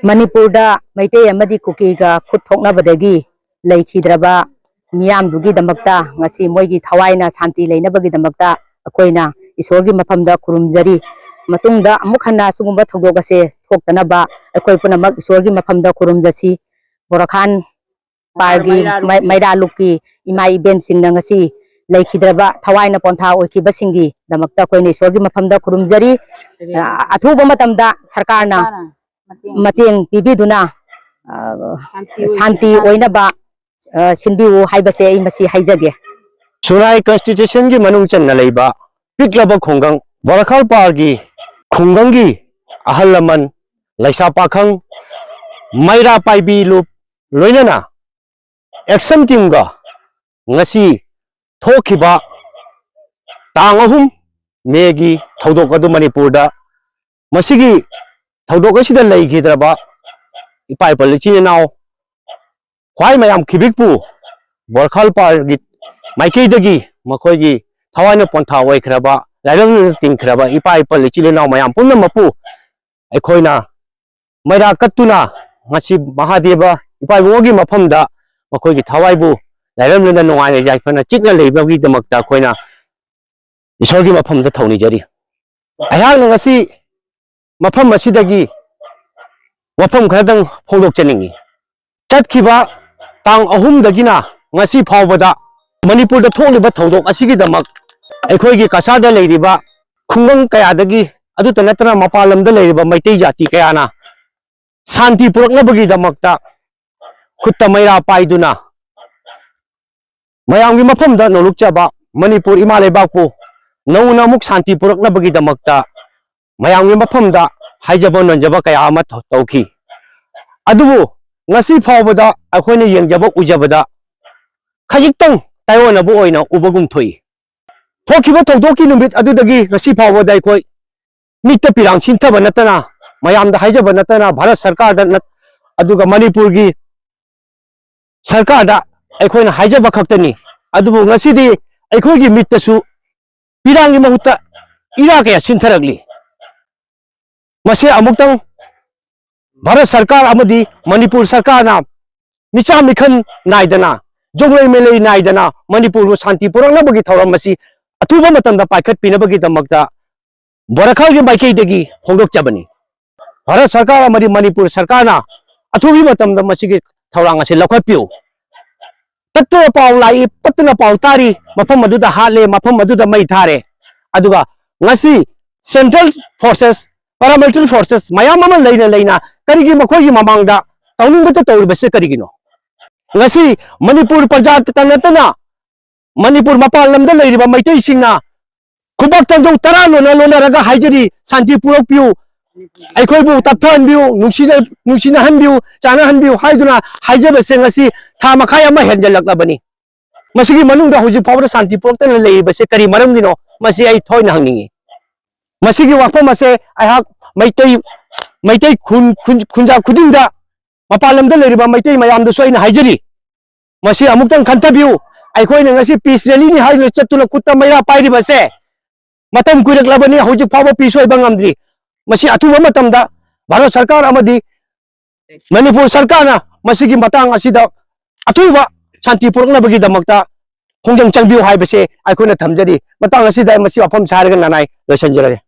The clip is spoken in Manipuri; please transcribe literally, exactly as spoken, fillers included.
ꯃꯅꯤꯄꯨꯔꯗ ꯃꯩꯇꯩ ꯑꯃꯗꯤ ꯀꯨꯀꯤꯒ ꯈꯨꯠ ꯊꯣꯛꯅꯕꯗꯒꯤ ꯂꯩꯈꯤꯗ꯭ꯔꯕ ꯃꯤꯌꯥꯝꯗꯨꯒꯤꯗꯃꯛꯇ ꯉꯁꯤ ꯃꯣꯏꯒꯤ ꯊꯋꯥꯏꯅ ꯁꯥꯟꯇꯤ ꯂꯩꯅꯕꯒꯤꯗꯃꯛꯇ ꯑꯩꯈꯣꯏꯅ ꯏꯁꯣꯔꯒꯤ ꯃꯐꯝꯗ ꯈꯨꯔꯨꯝꯖꯔꯤ꯫ ꯃꯇꯨꯡꯗ ꯑꯃꯨꯛ ꯍꯟꯅ ꯁꯤꯒꯨꯝꯕ ꯊꯧꯗꯣꯛ ꯑꯁꯦ ꯊꯣꯛꯇꯅꯕ ꯑꯩꯈꯣꯏ ꯄꯨꯝꯅꯃꯛ ꯏꯁꯣꯔꯒꯤ ꯃꯐꯝꯗ ꯈꯨꯔꯨꯝꯖꯁꯤ꯫ ꯕꯣꯔꯥꯈꯥꯟ ꯄꯥꯔꯒꯤ ꯃꯩꯔꯥ ꯂꯨꯞꯀꯤ꯫ ꯃꯩ-, ꯃꯩꯔꯥ ꯂꯨꯞꯀꯤ ꯏꯃꯥ ꯏꯕꯦꯟꯁꯤꯡꯅ ꯉꯁꯤ ꯂꯩꯈꯤꯗ꯭ꯔꯕ ꯊꯋꯥꯏꯅ ꯄꯣꯟꯊꯥ ꯑꯣꯏꯈꯤꯕꯁꯤꯡꯒꯤꯗꯃꯛꯇ ꯑꯩꯈꯣꯏꯅ ꯏꯁꯣꯔꯒꯤ ꯃꯐꯝꯗ ꯈꯨꯔꯨꯝꯖꯔꯤ꯫ ꯑ-, ꯑꯊꯨꯕ ꯃꯇꯝꯗ ꯁꯔꯀꯥꯔꯅ ꯁꯔꯀꯥꯔꯅ ꯃꯇꯦꯡ ꯃꯇꯦꯡ ꯄꯤꯕꯤꯗꯨꯅ, ꯑ, ꯁꯥꯟꯇꯤ ꯁꯥꯟꯇꯤ ꯑꯣꯏꯅꯕ, ꯑ, ꯁꯤꯟꯕꯤꯌꯨ ꯍꯥꯏꯕꯁꯦ ꯑꯩ ꯃꯁꯤ ꯍꯥꯏꯖꯒꯦ꯫ ꯁꯨꯔꯥꯏ ꯀꯟꯁꯇꯤꯇ꯭ꯌꯨꯁꯟꯒꯤ ꯃꯅꯨꯡ ꯆꯟꯅ ꯂꯩꯕ ꯄꯤꯛꯂꯕ ꯈꯨꯡꯒꯪ ꯕꯣꯔꯥꯈꯥꯜ ꯄꯥꯔꯒꯤ ꯈꯨꯡꯒꯪꯒꯤ ꯑꯍꯜ ꯂꯃꯟ, ꯂꯩꯁꯥ ꯄꯥꯈꯪ, ꯃꯩꯔꯥ ꯄꯥꯏꯕꯤ ꯂꯨꯞ, ꯂꯣꯏꯅꯅ ꯑꯦꯛꯁꯟ ꯇꯤꯝꯒ ꯉꯁꯤ ꯊꯣꯛꯈꯤꯕ ꯇꯥꯡ ꯑꯍꯨꯝ ꯃꯦꯒꯤ ꯊꯧꯗꯣꯛ ꯑꯗꯨ ꯃꯅꯤꯄꯨꯔꯗ, ꯃꯁꯤꯒꯤ ꯊꯧꯗꯣꯛ ꯑꯁꯤꯗ ꯂꯩꯈꯤꯗ꯭ꯔꯕ ꯏꯄꯥ ꯏꯄꯜ ꯏꯆꯤꯟ ꯏꯅꯥꯎ ꯈ꯭ꯋꯥꯏ ꯃꯌꯥꯝ ꯈꯤꯕꯤꯛꯄꯨ ꯕꯣꯔꯈꯥꯜ ꯄꯥꯔꯒꯤ ꯃꯥꯏꯀꯩꯗꯒꯤ ꯃꯈꯣꯏꯒꯤ ꯊꯋꯥꯏꯅ ꯄꯣꯟꯊꯥ ꯑꯣꯏꯈ꯭ꯔꯕ ꯂꯥꯏꯔꯝꯅ ꯇꯤꯟꯈ꯭ꯔꯕ ꯏꯄꯥ ꯏꯄꯜ ꯏꯆꯤꯜ ꯏꯅꯥꯎ ꯃꯌꯥꯝ ꯄꯨꯝꯅꯃꯛꯄꯨ ꯑꯩꯈꯣꯏꯅ ꯃꯩꯔꯥ ꯀꯠꯇꯨꯅ ꯉꯁꯤ ꯃꯍꯥꯗꯦꯕ ꯏꯄꯥ ꯏꯕꯨꯡꯉꯣꯒꯤ ꯃꯐꯝꯗ ꯃꯈꯣꯏꯒꯤ ꯊꯋꯥꯏꯕꯨ ꯂꯥꯏꯔꯝꯅꯅ ꯅꯨꯡꯉꯥꯏꯅ ꯌꯥꯏꯐꯅ ꯆꯤꯛꯅ ꯂꯩꯕꯒꯤꯗꯃꯛꯇ ꯑꯩꯈꯣꯏꯅ ꯏꯁꯣꯔꯒꯤ ꯃꯐꯝꯗ ꯊꯧꯅꯤꯖꯔꯤ꯫ ꯑꯩꯍꯥꯛꯅ ꯉꯁꯤ ꯃꯐꯝ ꯑꯁꯤꯗꯒꯤ ꯋꯥꯐꯝ ꯈꯔꯗꯪ ꯐꯣꯡꯗꯣꯛꯆꯅꯤꯡꯏ꯫ ꯆꯠꯈꯤꯕ ꯇꯥꯡ ꯑꯍꯨꯝꯗꯒꯤꯅ ꯉꯁꯤ ꯐꯥꯎꯕꯗ ꯃꯅꯤꯄꯨꯔꯗ ꯊꯣꯛꯂꯤꯕ ꯊꯧꯗꯣꯛ ꯑꯁꯤꯒꯤꯗꯃꯛ ꯑꯩꯈꯣꯏꯒꯤ ꯀꯁꯥꯔꯗ ꯂꯩꯔꯤꯕ ꯈꯨꯡꯒꯪ ꯀꯌꯥꯗꯒꯤ, ꯑꯗꯨꯇ ꯅꯠꯇꯅ ꯃꯄꯥꯟ ꯂꯝꯗ ꯂꯩꯔꯤꯕ ꯃꯩꯇꯩ ꯖꯥꯇꯤ ꯀꯌꯥꯅ ꯁꯥꯟꯇꯤ ꯄꯨꯔꯛꯅꯕꯒꯤꯗꯃꯛꯇ ꯈꯨꯠꯇ ꯃꯩꯔꯥ ꯄꯥꯏꯗꯨꯅ ꯃꯌꯥꯝꯒꯤ ꯃꯐꯝꯗ ꯅꯣꯂꯨꯛꯆꯕ ꯃꯅꯤꯄꯨꯔ ꯏꯃꯥ ꯂꯩꯕꯥꯛꯄꯨ ꯅꯧꯅ ꯑꯃꯨꯛ ꯁꯥꯟꯇꯤ ꯄꯨꯔꯛꯅꯕꯒꯤꯗꯃꯛꯇ ꯃꯌꯥꯝꯒꯤ ꯃꯐꯝꯗ ꯍꯥꯏꯖꯕ ꯅꯣꯟꯖꯕ ꯀꯌꯥ ꯑꯃ ꯇꯧ-, ꯇꯧꯈꯤ꯫ ꯑꯗꯨꯕꯨ ꯉꯁꯤ ꯐꯥꯎꯕꯗ ꯑꯩꯈꯣꯏꯅ ꯌꯦꯡꯖꯕ ꯎꯖꯕꯗ ꯈꯖꯤꯛꯇꯪ ꯇꯥꯏꯑꯣꯟꯅꯕ ꯑꯣꯏꯅ ꯎꯕꯒꯨꯝ ꯊꯣꯛꯏ꯫ ꯊꯣꯛꯈꯤꯕ ꯊꯧꯗꯣꯛꯀꯤ ꯅꯨꯃꯤꯠ ꯑꯗꯨꯗꯒꯤ ꯉꯁꯤ ꯐꯥꯎꯕꯗ ꯑꯩꯈꯣꯏ ꯃꯤꯠꯇ ꯄꯤꯔꯥꯡ ꯁꯤꯟꯊꯕ ꯅꯠꯇꯅ, ꯃꯌꯥꯝꯗ ꯍꯥꯏꯖꯕ ꯅꯠꯇꯅ, ꯚꯥꯔꯠ ꯁꯔꯀꯥꯔꯗ ꯅꯠ-, ꯑꯗꯨꯒ ꯃꯅꯤꯄꯨꯔꯒꯤ ꯁꯔꯀꯥꯔꯗ ꯑꯩꯈꯣꯏꯅ ꯍꯥꯏꯖꯕ ꯈꯛꯇꯅꯤ꯫ ꯑꯗꯨꯕꯨ ꯉꯁꯤꯗꯤ ꯑꯩꯈꯣꯏꯒꯤ ꯃꯤꯠꯇꯁꯨ ꯄꯤꯔꯥꯡꯒꯤ ꯃꯍꯨꯠꯇ ꯏꯔꯥ ꯀꯌꯥ ꯁꯤꯟꯊꯔꯛꯂꯤ꯫ ꯃꯁꯤ ꯑꯃꯨꯛꯇꯪ ꯚꯥꯔꯠ ꯁꯔꯀꯥꯔ ꯑꯃꯗꯤ ꯃꯅꯤꯄꯨꯔ ꯁꯔꯀꯥꯔꯅ ꯃꯤꯆꯥ ꯃꯤꯈꯜ ꯅꯥꯏꯗꯅ, ꯖꯣꯡꯂꯩ ꯃꯩꯂꯩ ꯅꯥꯏꯗꯅ ꯃꯅꯤꯄꯨꯔꯕꯨ ꯁꯥꯟꯇꯤ ꯄꯨꯔꯛꯅꯕꯒꯤ ꯊꯧꯔꯝ ꯑꯁꯤ ꯑꯊꯨꯕ ꯃꯇꯝꯗ ꯄꯥꯏꯈꯠꯄꯤꯅꯕꯒꯤꯗꯃꯛꯇ ꯕꯣꯔꯥꯈꯥꯜꯒꯤ ꯃꯥꯏꯀꯩꯗꯒꯤ ꯐꯣꯡꯗꯣꯛꯆꯕꯅꯤ꯫ ꯚꯥꯔꯠ ꯁꯔꯀꯥꯔ ꯑꯃꯗꯤ ꯃꯅꯤꯄꯨꯔ ꯁꯔꯀꯥꯔꯅ ꯑꯊꯨꯕ ꯃꯇꯝꯗ ꯃꯁꯤꯒꯤ ꯊꯧꯔꯥꯡ ꯑꯁꯤ ꯂꯧꯈꯠꯄꯤꯌꯨ꯫ ꯇꯠꯇꯅ ꯄꯥꯎ ꯂꯥꯛꯏ, ꯇꯠꯇꯅ ꯄꯥꯎ ꯇꯥꯔꯤ, ꯃꯐꯝ ꯑꯗꯨꯗ ꯍꯥꯠꯂꯦ, ꯃꯐꯝ ꯑꯗꯨꯗ ꯃꯩ ꯊꯥꯔꯦ꯫ ꯑꯗꯨꯒ ꯉꯁꯤ central forces, paramilitary forces ꯃꯌꯥꯝ ꯑꯃ ꯂꯩꯅ ꯂꯩꯅ ꯀꯔꯤꯒꯤ ꯃꯈꯣꯏꯒꯤ ꯃꯃꯥꯡꯗ ꯇꯧꯅꯤꯡꯕꯇ ꯇꯧꯔꯤꯕꯁꯦ ꯀꯔꯤꯒꯤꯅꯣ? ꯉꯁꯤ ꯃꯅꯤꯄꯨꯔ ꯄ꯭ꯔꯖꯥꯇ ꯅꯠꯇꯅ ꯃꯅꯤꯄꯨꯔ ꯃꯄꯥꯟ ꯂꯝꯗ ꯂꯩꯔꯤꯕ ꯃꯩꯇꯩꯁꯤꯡꯅ ꯈꯨꯕꯥꯛ ꯊꯥꯡꯖꯧ ꯇꯔꯥ ꯂꯣꯟꯅ ꯂꯣꯟꯅꯔꯒ ꯍꯥꯏꯖꯔꯤ, "ꯁꯥꯟꯇꯤ ꯄꯨꯔꯛꯄꯤꯌꯨ, ꯑꯩꯈꯣꯏꯕꯨ ꯇꯞꯊꯍꯟꯕꯤꯌꯨ, ꯅꯨꯡꯁꯤꯅ-, ꯅꯨꯡꯁꯤꯅꯍꯟꯕꯤꯌꯨ, ꯆꯥꯟꯅꯍꯟꯕꯤꯌꯨ" ꯍꯥꯏꯗꯨꯅ ꯍꯥꯏꯖꯕꯁꯦ ꯉꯁꯤ ꯊꯥ ꯃꯈꯥꯏ ꯑꯃ ꯍꯦꯟꯖꯜꯂꯛꯂꯕꯅꯤ꯫ ꯃꯁꯤꯒꯤ ꯃꯅꯨꯡꯗ ꯍꯧꯖꯤꯛ ꯐꯥꯎꯕꯗ ꯁꯥꯟꯇꯤ ꯄꯨꯔꯛꯇꯅ ꯂꯩꯔꯤꯕꯁꯦ ꯀꯔꯤ ꯃꯔꯝꯒꯤꯅꯣ? ꯃꯁꯤ ꯑꯩ ꯊꯣꯏꯅ ꯍꯪꯅꯤꯡꯉꯤ꯫ ꯃꯁꯤꯒꯤ ꯋꯥꯐꯝ ꯑꯁꯦ ꯑꯩꯍꯥꯛ ꯃꯩꯇꯩ, ꯃꯩꯇꯩ ꯈꯨꯟ-, ꯈꯨꯟ-, ꯈꯨꯟꯖꯥ ꯈꯨꯗꯤꯡꯗ, ꯃꯄꯥꯟ ꯂꯝꯗ ꯂꯩꯔꯤꯕ ꯃꯩꯇꯩ ꯃꯌꯥꯝꯗꯁꯨ ꯑꯩꯅ ꯍꯥꯏꯖꯔꯤ, ꯃꯁꯤ ꯑꯃꯨꯛꯇꯪ ꯈꯟꯊꯕꯤꯌꯨ꯫ ꯑꯩꯈꯣꯏꯅ ꯉꯁꯤ peace rally ꯅꯤ ꯍꯥꯏꯗꯨꯅ ꯆꯠꯇꯨꯅ ꯈꯨꯠꯇ ꯃꯩꯔꯥ ꯄꯥꯏꯔꯤꯕꯁꯦ ꯃꯇꯝ ꯀꯨꯏꯔꯛꯂꯕꯅꯤ, ꯍꯧꯖꯤꯛ ꯐꯥꯎꯕ peace ꯑꯣꯏꯕ ꯉꯝꯗ꯭ꯔꯤ꯫ ꯃꯁꯤ ꯑꯊꯨꯕ ꯃꯇꯝꯗ ꯚꯥꯔꯠ ꯁꯔꯀꯥꯔ ꯑꯃꯗꯤ ꯃꯅꯤꯄꯨꯔ ꯁꯔꯀꯥꯔꯅ ꯃꯁꯤꯒꯤ ꯃꯇꯥꯡ ꯑꯁꯤꯗ ꯑꯊꯨꯕ ꯁꯥꯟꯇꯤ ꯄꯨꯔꯛꯅꯕꯒꯤꯗꯃꯛꯇ ꯈꯣꯡꯖꯪ ꯆꯪꯕꯤꯌꯨ ꯍꯥꯏꯕꯁꯦ ꯑꯩꯈꯣꯏꯅ ꯊꯝꯖꯔꯤ꯫ ꯃꯇꯥꯡ ꯑꯁꯤꯗ ꯃꯁꯤ ꯋꯥꯐꯝꯁꯦ ꯍꯥꯏꯔꯒ ꯅꯅꯥꯏ ꯂꯣꯏꯁꯤꯟꯖꯔꯒꯦ꯫